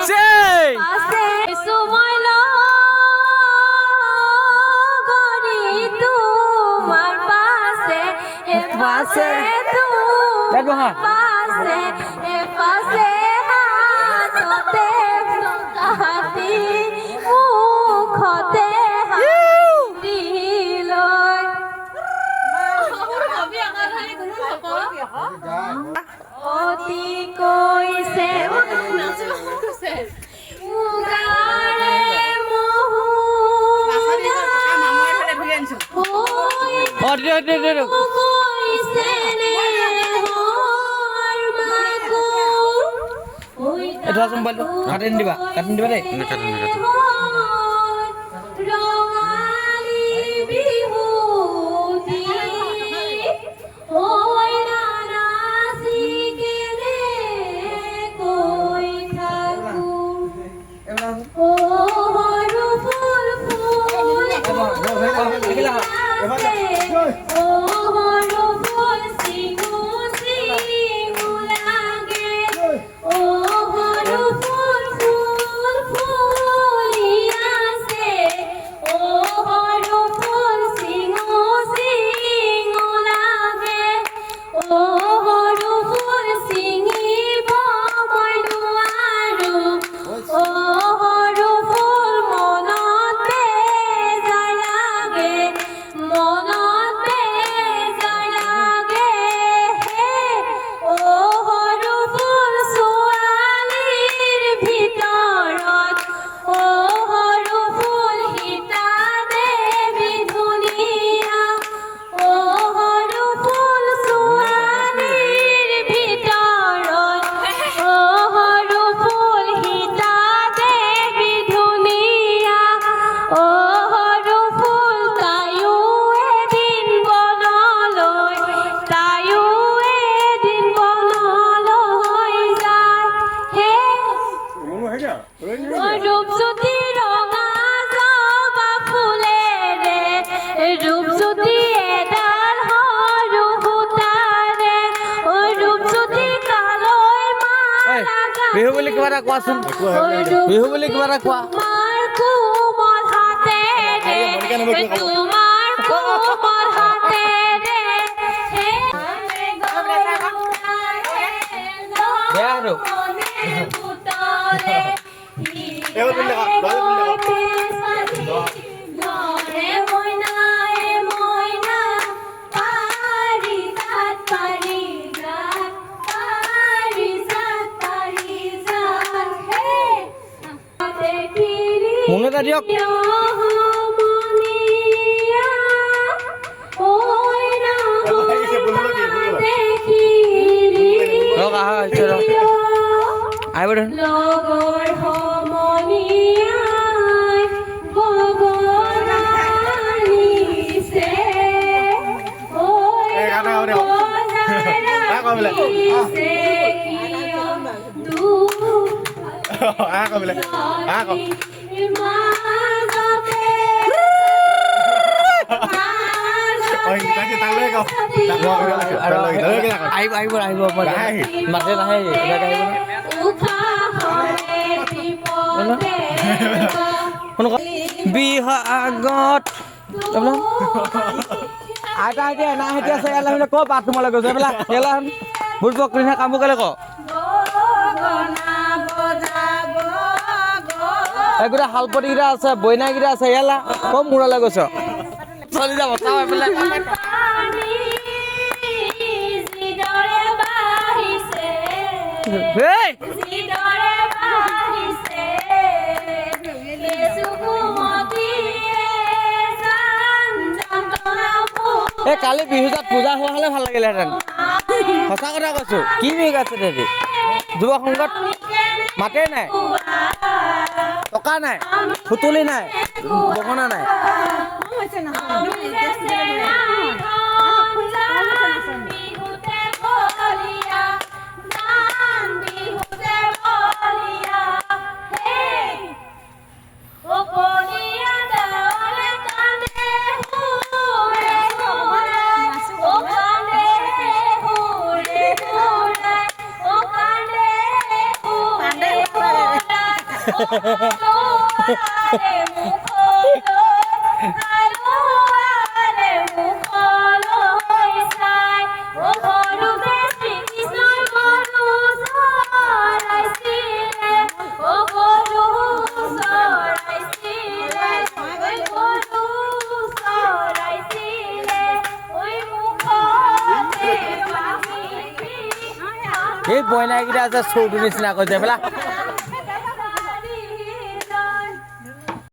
পাছে মই লগৰী তোমাৰ পাছে পাছে, তোমাৰ পাছে পাছে, হাততে কাটি মুখতে দিলৈ। অতি কৈছে মুগাৰে মহু। অ, দিয়ক দিয়ক দিয়ক। কৈছে নেহৰ মাকো। এই ধৰাচোন মোবাইলটো, কাটি নিদিবা, কাটি নিদিবা দেই। নাকাটো, নাকাটো। ৰঙালী বিহুটি ঐ নানাচি কেনেকৈ থাকো? অ সৰু ফুল ফুল আছে, অ সৰু ফুল চিঙো চিঙো লাগে, অ সৰু ফুল ফুল ফুলি আছে, অ সৰু ফুল চিঙো চিঙো লাগে, অ সৰু ফুল ছিঙিব মই নোৱাৰো, অ সৰু ফুল মনত বেজাৰ লাগে, মনত বেজাৰ লাগে হে, অ সৰু ফুল ছোৱালীৰ ভিতৰত, অ সৰু ফুল সীতা দেৱী ধুনীয়া, অ সৰু ফুল ছোৱালীৰ ভিতৰত, অ সৰু ফুল সীতা দেৱী ধুনীয়া, অ সৰু ফুল তাইও এদিন বনলৈ, তাইও এদিন বনলৈ যায় হে। ৰূপজ্যোতি ৰঙা জবা ফুলেৰে, ৰূপজ্যোতি এডাল সৰু সূতাৰে, অ ৰূপজ্যোতি কালৈ ঐ, মালা। বিহু বুলি কিবা এটা কোৱাচোন, বিহু বুলি কিবা এটা কোৱা। তোমাৰ কোমল হাতেৰে, তোমাৰ কোমল হাতেৰে হে। বেয়া আৰু। পুতলে। মইনা মইনা, পাৰিজাত পাৰিজাত পাৰিজাত পাৰিজাত হে দেখিলি। মোন এটা দিয়ক। সমনীয়া ঐ দেখিলি। ৰক, আহা আহিছে, ৰক, আহিব দেখোন। লগৰ সমনীয়াই গগনা নিছে ঐ, বজাই ৰাখিছে কিয় দুখ মাজতে। আহিব, আহিব, আহিব। মাতে নাহে, এইবিলাক আহিব ন। উশাহৰে টিপতে। শুনক, বিহাগত আইতা এতিয়া এনাহেঁতি আছে, ইয়ালৈ আহিলে ক বাথৰুমলৈ গৈছে এইবিলাক, ইয়ালৈ আহোন। বুঢ় নিচিনা কামবোৰ কেলে ক? গগনা বজাব। এই গোটেই শালপতিকেইটা আছে, বইনাকেইটা আছে, ইয়ালৈ ক মূৰলৈ গৈছ? চলি যাব, চাওঁ এইফালে। পানী যিদৰে বাঢ়িছে, হেই। যিদৰে বাঢ়িছে, কেঁচুকুমতীয়ে জান যন্ত্ৰণা। এই কালি বিহু তাত পূজা হোৱা হ'লে ভাল লাগিলেহেঁতেন, সঁচা কথা কৈছো। কি বিহু গাইছে তেহেঁতি? যুৱ সংঘত মাতেই নাই, টকা নাই, সুতুলি নাই, গগনা নাই। বিহুতে বলিয়া জান, বিহুতে বলিয়া হে, ও কলিয়া দলে কান্দে হুৰে হুৰে, ও কান্দে হুৰে হুৰে, ও কান্দে হুৰে হুৰে। হালোৱাৰে মুখলৈ, হালোৱাৰে মুখলৈ চাই, অ সৰুতে শ্ৰীকৃষ্ণই গৰু চৰাইছিলে, অ গৰু চৰাইছিলে, ঐ গৰু চৰাইছিলে, ঐ মুখতে বাঁহীটি। এই বইনাকেইটা আছে, চোৰটো নিচিনা কৈছে বোলা।